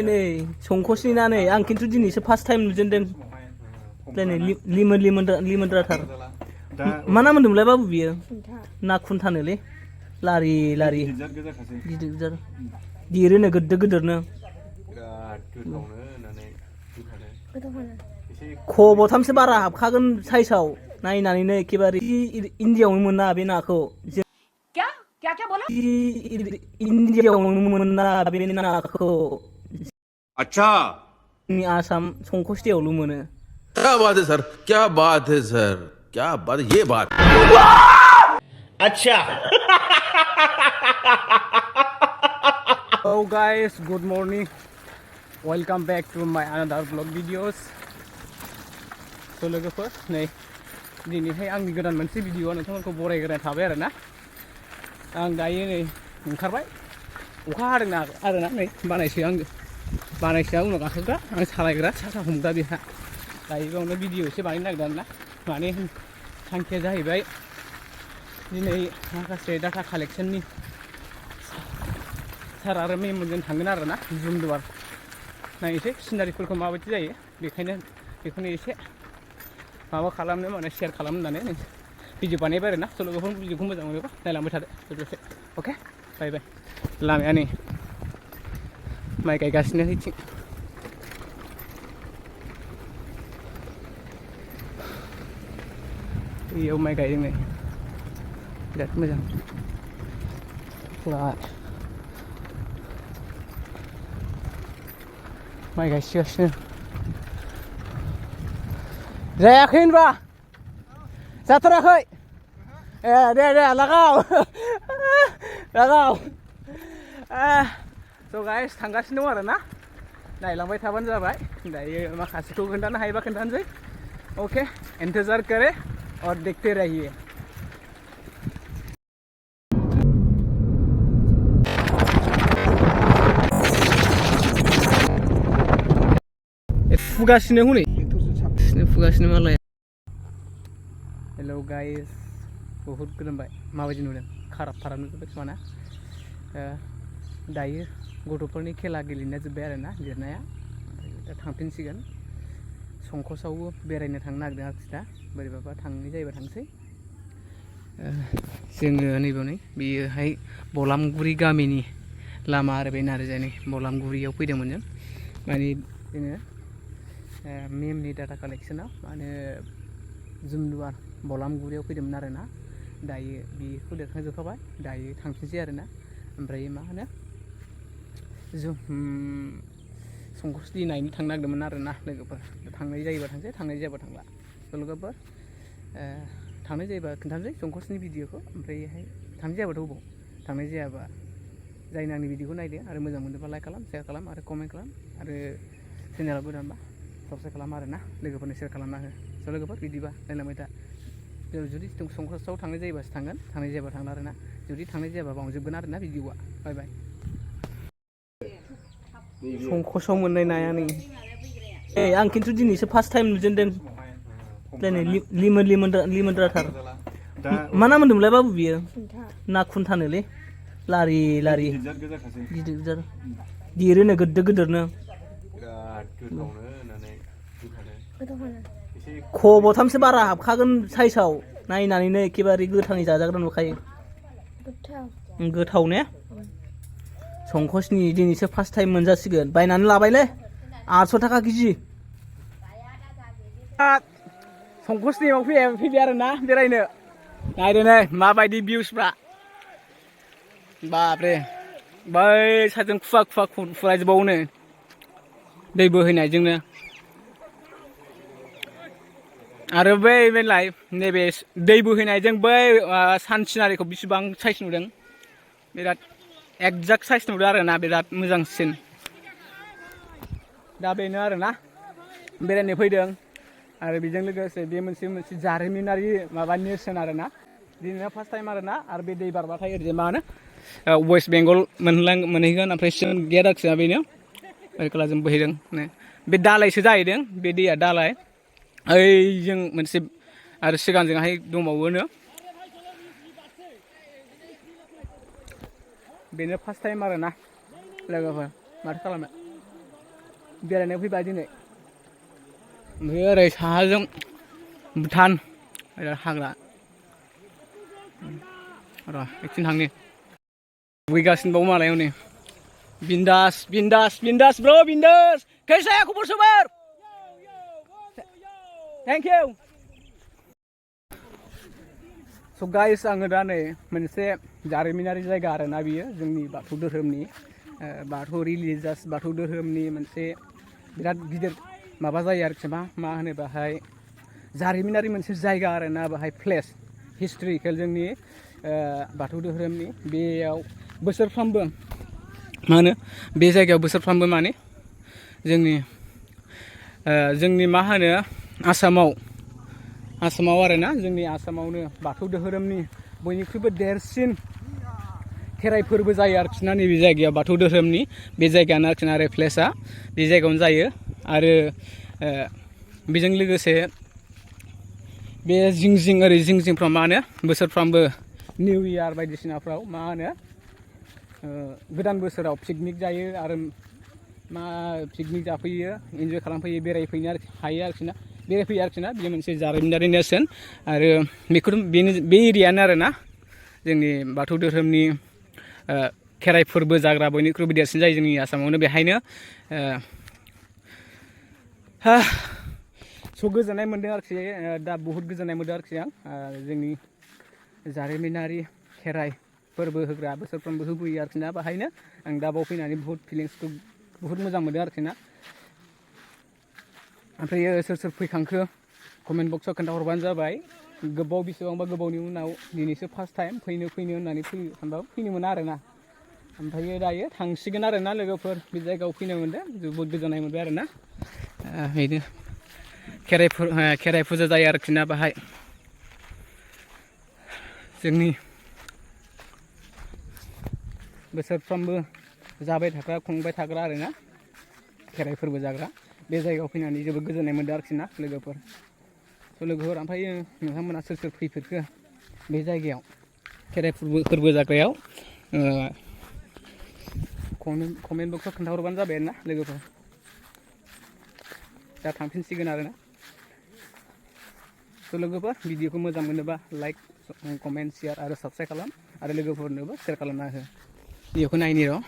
नै संकसनि ना नै आं खिन्थु दिनैसो फार्स्ट टाइम नुजेनदों नै लिमोनद्राथार मा नाम होनदोंमोनलाय बाबु बियो ना खुन्थानोलै लारि लारि गिदिर गिदिर देरोनो गोदो गोदोरनो खब'थामसो बारा हाबखागोन साइसाव नायनानैनो एखेबारे इन्डियायावनो मोना बे नाखौ इन्डियायावनो मोना बे नाखौ अच्छा जोंनि आसाम संकसटियावल' मोनो क्या बात है सर क्या बात है सर क्या बात है ये बात अच्छा Oh guys, good morning. Welcome back to my another vlog videos. So लोगोफोर नै दिनैहाय आंनि गोदान मोनसे भिडिअ नोंथांमोनखौ बरायग्रोनाय थाबाय आरोना आं दायो नै ओंखारबाय अखा हादों आरोना नै बानायसोआ उनाव गाखोग्रा आं सालायग्रा साखा हमग्रा बेहा दायो बेयावनो भिडिअ एसे बानायनो नागिरदों आरोना माने थांखिया जाहैबाय दिनै माखासे डाटा कालेक्सननि सार आरो मेमोनजों थांगोन आरोना जुमदुवार नायनोसै सिनारिफोरखौ माबायदि जायो बेखौनो एसे माबा खालामनो माने शेयार खालामनो होननानै भिडिअ बानायबाय आरोना स' लोगोफोर भिडिअखौ मोजां मोनोबा नायलांबाय थादो लोगोसे अके बाय बाय लामाया नै माइ गायगासिनो हैथिं बेयाव माइ गायदों नै बिराद मोजां माइ गायसिगासिनो जायाखै होनबा जाथाराखै ए दे लागाव स' गाइस थांगासिनो दं आरोना नायलांबाय थाबानो जाबाय दायो माखासेखौ खोन्थानो हायोबा खोन्थानोसै ओके इंतजार करे और देखते रहिए फुगासिनो हनै फुगासिनो मालाय हेलौ गाइस बहुत गोलोमबाय माबायदि नुदों खाराब नुजोब्बाय खोमाना दायो गथ'फोरनि खेला गेलेनाया जोब्बाय आरोना लिरनाया दा थांफिनसिगोन संकसआवबो बेरायनो थांनो नागिरदों आरोखि दा बोरैबाबा थांनाय जायोबा थांसै जोङो नैबेयाव नै बेयोहाय बलामगुरि गामिनि लामा आरो बे नारजानि बलामगुरियाव फैदोंमोन जों माने जोङो मेमनि डाटा कालेक्सनाव माने जुमदुवार बलामगुरियाव फैदोंमोन आरोना दायो बेखौ लिरखांजोबखाबाय दायो थांफिनसै आरोना ओमफ्राय मा होनो संकसनि नायनो थांनो नागिरदोंमोन आरोना लोगोफोर थांनाय जायोबा थांसै थांनाय जायाबा थांला लोगोफोर थांनाय जायोबा खोन्थानोसै संकसनि भिडिअखौ ओमफ्रायहाय थांनाय जायाबाथ' बबाव थांनाय जायाबा जायनो आंनि भिडिअखौ नायदो आरो मोजां मोनोबा लाइक खालाम शेयार खालाम आरो कमेन्ट खालाम आरो चेनेलाव गोदानबा साबस्क्राइब खालाम आरोना लोगोफोरनो शेयार खालामना हो स' लोगोफोर बिदिबा नायलांबाय था जुदि संकसआव थांनाय जायोबासो थांगोन थांनाय जायाबा थांला आरोना जुदि थांनाय जायाबा बावजोबगोन आरोना भिडिअआ बाय बाय संकसआव मोननाय नाया नै आं खिन्थु दिनैसो फार्स्ट टाइम नुजेनदों नै लिमोनद्राथार मा नाम होनदोंमोनलाय बाबु बियो ना खुन्थानोलै लारि लारि गिदिर गिदिर देरोनो गोदो गोदोरनो खब'थामसो बारा हाबखागोन साइसाव नायनानैनो एखेबारे गोथाङै जाजाग्रा नुखायो गोथाव ने संकसनि दिनैसो फार्स्ट टाइम मोनजासिगोन बायनानै लाबायलै 800 थाखा केजि संकसनि फैबाय आरोना बेरायनो नायदो नै माबायदि भिउसफ्रा बापरे बै साजों खुवा फुरायजोबावोनो दै बोहैनायजोंनो आरो बेलाय नैबे दै बोहैनायजों बै सान सिनारिखौ बिसिबां साइज नुदों बिराद एक्जाक्ट साइज नुदों आरोना बिराद मोजांसिन दा बेनो आरोना बेरायनो फैदों आरो बेजों लोगोसे बे मोनसे जारिमिनारि माबा नेरसोन आरोना दिनैना फार्स्ट टाइम आरोना आरो बे दै बारबाथाय ओरैजाय मा होनो वेस्ट बेंगल मोनहैगोन ओमफ्राय सिगां गेट आरोखिना बेनो ओरै खोलाजों बोहैदों बे दालायसो जाहैदों बे दैया दालाय ओइजों मोनसे आरो सिगांजोंहाय दंबावोनो बेनो फार्स्ट टाइम आरोना लोगोफोर माथो खालामनो बेरायनो फैबाय दिनै ओमफ्राय ओरै साहाजों भुटान हाग्रा र' एकथिं थांनि दुगैगासिनो बाव मालायाव नै बिन्दास बिन्दास बिन्दास ब्र' बिन्दास कैसा है खबर सबर थेंक इउ स' गाइस आङो दा नै मोनसे जारिमिनारि जायगा आरोना बियो जोंनि बाथौ धोरोमनि बाथौ रिलिजियास बाथौ धोरोमनि मोनसे बिराद गिदिर माबा जायो आरोखि मा होनो बाहाय जारिमिनारि मोनसे जायगा आरोना बाहाय प्लेस हिस्ट्रिकेल जोंनि बाथौ धोरोमनि बेयाव बोसोरफ्रामबो मा होनो बे जायगायाव बोसोरफ्रामबो माने जोंनि मा होनो आसामाव आरोना जोंनि आसामावनो बाथौ धोरोमनि बयनिख्रुइबो देरसिन खेराइ फोरबो जायो आरोखि ना नैबे जायगायाव बाथौ धोरोमनि बे जायगायानो आरोखि ना आरो प्लेसआ बे जायगायावनो जायो आरो बेजों लोगोसे बे जिं ओरै जिंफ्राव मा होनो बोसोरफ्रामबो निउ इयार बायदिसिनाफ्राव मा होनो गोदान बोसोराव पिकनिक जायो आरो मा पिकनिक जाफैयो इन्जय खालामफैयो बेरायफैनो हायो आरोखि ना बेरायफैयो आरोखि ना बेयो मोनसे जारिमिनारि नेरसोन आरो बे एरियानो आरोना जोंनि बाथौ धोरोमनि खेराइ फोरबो जाग्रा बयनिख्रुइबो देरसिन जायो जोंनि आसामावनो बेहायनो स' गोजोननाय मोन्दों आरोखि दा बहुद गोजोननाय मोन्दों आरोखि आं जोंनि जारिमिनारि खेराइ फोरबो होग्रा बोसोरफ्रोमबो होबोयो आरोखि ना बाहायनो आं दा बाव फैनानै बहुद फिलिंसखौ बहुद मोजां मोनदों आरोखि ना ओमफ्राय सोर फैखांखो कमेन्ट बक्सआव खोन्थाहरबानो जाबाय बेसेबांबा गोबावनि उनाव दिनैसो फार्स्ट टाइम फैनो होननानै सानबाबो फैनो मोना आरोना ओमफ्राय दायो थांसिगोन आरोना लोगोफोर बे जायगायाव फैनो मोनदों जोबोद गोजोननाय मोनबाय आरोना बेनो खेराइ फुजा जायो आरोखि ना बाहाय जोंनि बोसोरफ्रामबो जाबाय थाग्रा खुंबाय थाग्रा आरोना खेराइ फोरबो जाग्रा बे जायगायाव फैनानै जोबोद गोजोननाय मोनदों आरोखि ना लोगोफोर ओमफ्राय नोंथांमोना सोर फैफेरखो बे जायगायाव खेराइ फोरबो जाग्रायाव कमेन्ट बक्सआव खोन्थाहरबानो जाबाय आरोना लोगोफोर दा थांफिनसिगोन आरोना स' लोगोफोर भिडिअखौ मोजां मोनोबा लाइक कमेन्ट शेयार आरो साबस्क्राइब खालाम आरो लोगोफोरनोबो शेयार खालामना हो भिडिअखौ नायनि र'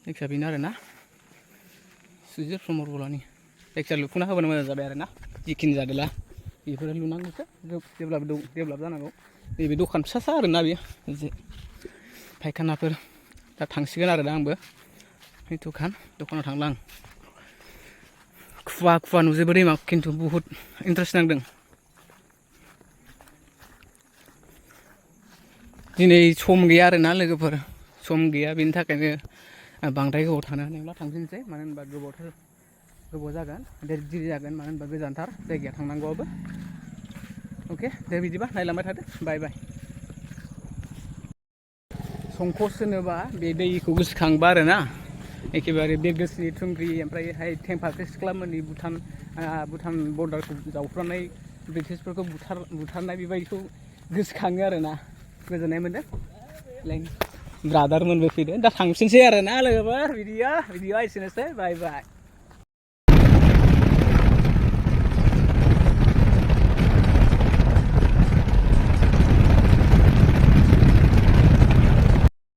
जायखिया बेनो आरोना सुजित प्रमद बर'नि जायखिया लुफुंना होबानो मोजां जाबाय आरोना जिखिनि जादोला बेफोरो लुनांगौसो जेब्लाबो डेभेलप जानांगौ नैबे दखान फिसासा आरोना बेयो फायखानाफोर दा थांसिगोन आरो दा आंबो दखानाव थांला आं खुवा नुजोबो दैमा खिन्थु बुहुद इन्टारेस्ट नांदों दिनै सम गैया आरोना लोगोफोर सम गैया बेनि थाखायनो बांद्राय गोबाव थानो हानाय नंला थांफिनसै मानो होनबा गोबाव जागोन देरि जागोन मानो होनबा गोजानथार जायगाया थांनांगौआबो अके दे बिदिबा नायलांबाय थादो बाय संकस होनोबा बे दैखौ गोसोखांबा आरोना एखेबारे बे गोसोनि थुंग्रि ओमफ्रायहाय टेम्पारेट सिख्लामोननि भुटान बर्डारखौ जावफ्रानाय ब्रिटिशफोरखौ बुथारनाय बेबायदिखौ गोसोखाङो आरोना गोजोननाय मोनदों ब्रादारमोनबो फैदों दा थांफिनसै आरोना लोगोफोर भिडिअ'आ एसेनोसै बाय